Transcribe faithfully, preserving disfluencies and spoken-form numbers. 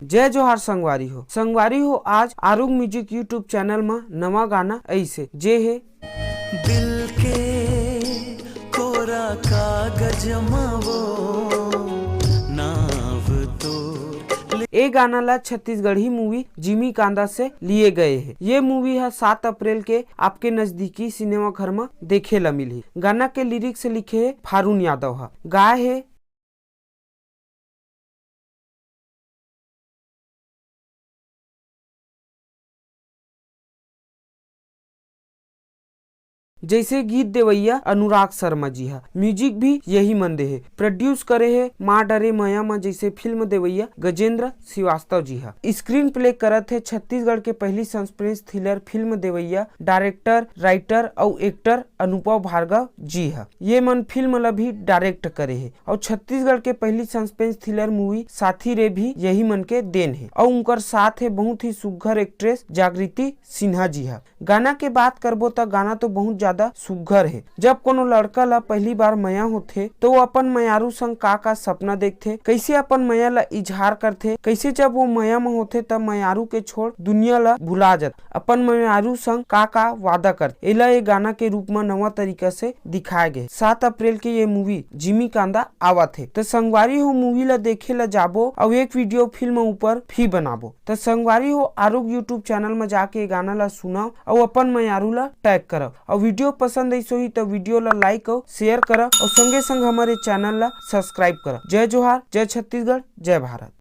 जय जोहार संगवारी हो। संगवारी हो, आज आरुग म्यूजिक YouTube चैनल म नवा गाना अइसे, जे हे दिल के कोरा कागज म वो नाव तोर। ए गाना ला छत्तीसगढ़ी मूवी जिमी कांदा से लिए गए हे। ये मूवी ह सात अप्रैल के आपके नजदीकी सिनेमा घर म देखे ला मिलही। गाना के लिरिक्स लिखे हे फारून यादव ह, गाए हे जैसे गीत देवैया अनुराग शर्मा जी हा, म्यूजिक भी यही मन दे हे, प्रोड्यूस करे हे माँ डरे मया मा जैसे फिल्म देवैया गजेंद्र श्रीवास्तव जी हा, स्क्रीन प्ले करत हे छत्तीसगढ़ के पहली suspense thriller film Devaiah director, writer अउ एक्टर अनुपम भार्गव जी हा। ये मन फिल्म ला भी डायरेक्ट करे हे अउ छत्तीसगढ़ के पहली सस्पेंस थ्रिलर मूवी साथी रे भी यही मन के देन हे अउ उनकर साथ हे बहुत ही सुघर एक्ट्रेस जागृति सिन्हा जी हा। गाना के बात करबो त गाना तो बहुत ज्यादा सुघर हे। जब कोनो लड़का ला पहली बार मया होथे तो वो अपन मयारू संग का का सपना देखथे, कैसे अपन मया ला इजहार करथे, कैसे जब वो मया म होथे त मयारू के छोड़ दुनिया ला भुला जाथे, अपन मयारू संग का का वादा करथे, एला ये गाना के रूप म नवा तरीका से दिखाए गए। सात अप्रैल के ये मूवी जिमी कांदा आवत हे, त संगवारी हो मूवी ला देखे ला जाबो अउ एक वीडियो फिल्म ऊपर भी बनाबो। त संगवारी हो आरुग YouTube चैनल म जाके ये गाना ला सुनव अउ अपन मयारू ला टैग करव अउ वीडियो पसंद आइस होही त वीडियो ला लाइक अउ शेयर करव अउ संगे संग हमर ये चैनल ला सब्सक्राइब करव। जय जोहार, जय छत्तीसगढ़, जय भारत।